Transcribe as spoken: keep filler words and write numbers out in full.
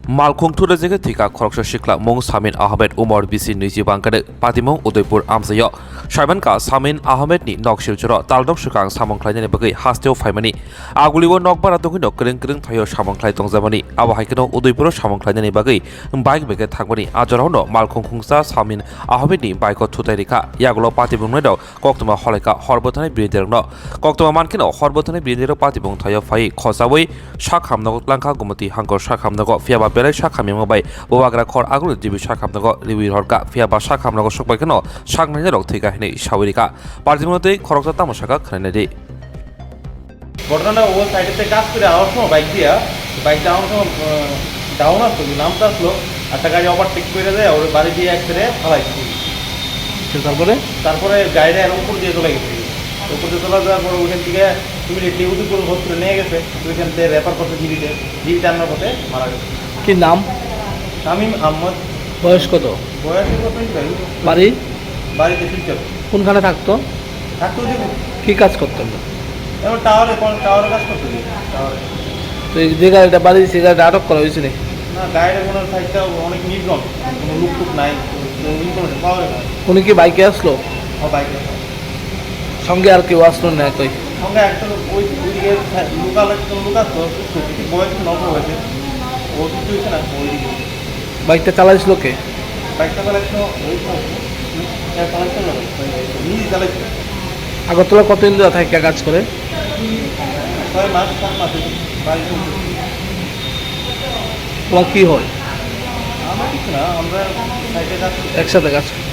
Malkhung thura jege thika khoroksa sikla mung Samin Ahmed, umor bisi niji bangkade, patimung Udaipur amsayo. Saimanka Samin Ahmed ni nok Silchoro talnok swkang samung khlainani bagwi hasteo phaimani. Agulio nok bara tongwino kwrwng kwrwng thaio samung khlai tongjamani. Abo hai kheno Udaipuro samung khlainani bagwi bike bege thangmani. A jorao no malkhung khungsa Samin Ahmed ni bike o thutai rikha. Yagulo patimung nai rok koktwma holaikha hor bwthanai bini derokno. Koktwma mankheno hor bwthanai bini derok patimung thaio phai khochaui sak hamnogo tlangkha Gumoti hangkor sak hamnogo, phiyaba belai sak hamyamo bai bubagra khor agulni dibi sak hamnogo riwi horkha, phiyaba sak hamnogo sokbai kheno sak nainai rok thwikha hinwi saui rikha. Patimung tei khoroksa tamo sakha khwnainai di. ঘটনাটা ও সাইডেতে কাজ করে আওয়ার সময় বাইক দিয়া, bike down সময়, আহ, ডাউন আসলো, কি নামতে আসলো, একটা গাড়ি ওভারটেক করে দেয়, ওর বাড়ি দিয়ে এক সাইডে ফালাইছে। তো তারপরে? তারপরে গাড়িটা এর উপর দিয়ে চলে গেছে। উপর দিয়ে চলে যাওয়ার পর ওইখান থেকে ইমিডিয়েটলি উদয়পুর হসপিটালে নিয়ে গেছে। ওইখান থেকে রেফার করছে জিবিতে, জিবিতে আনার পথে মারা গেছে। কি নাম? শামীম আহমদ। বয়স কত? বয়স কত হইতে পারে? বাড়ি? বাড়িতে শিলচর। কোনখানে থাকতো? থাকতো যে কি কাজ করতো? এখন টাওয়ারে, কোন টাওয়ারে কাজ করতো যে? টাওয়ারে। তো এই যে গাড়িটা বাড়ি দিছে, গাড়িটা আটক করা হয়েছে নি? না, গাড়িটা কোনো সাইডটা অনেক নির্জন, কোনো লুক টুক নাই, তো ইনফরমেশন পাওয়া যায় না। উনি কি বাইকে আসলো? ও বাইকে আসলো। সঙ্গে আর কেউ আসলো না? কই? সঙ্গে একটা লোক ওই, ওইদিকে লোকাল একজন লোক আসলো, কিছু বয়স নব্বই হয়েছে, ও কিছু হয়েছে না, ওইদিকে। বাইকটা চালাইছিল কে? বাইকটা চালাইছিল ওই তো, হ্যাঁ, চালাইছিল না, নিজে চালাইছিল। আগরতলা কতদিন ধরে থাকে কাজ করে? ছয় মাস, সাত মাস হয়েছে, বাড়ি চলছে। তোমার কি হয়? আমার কিছু না, আমরা সাইডে কাজ করি। একসাথে কাজ করি।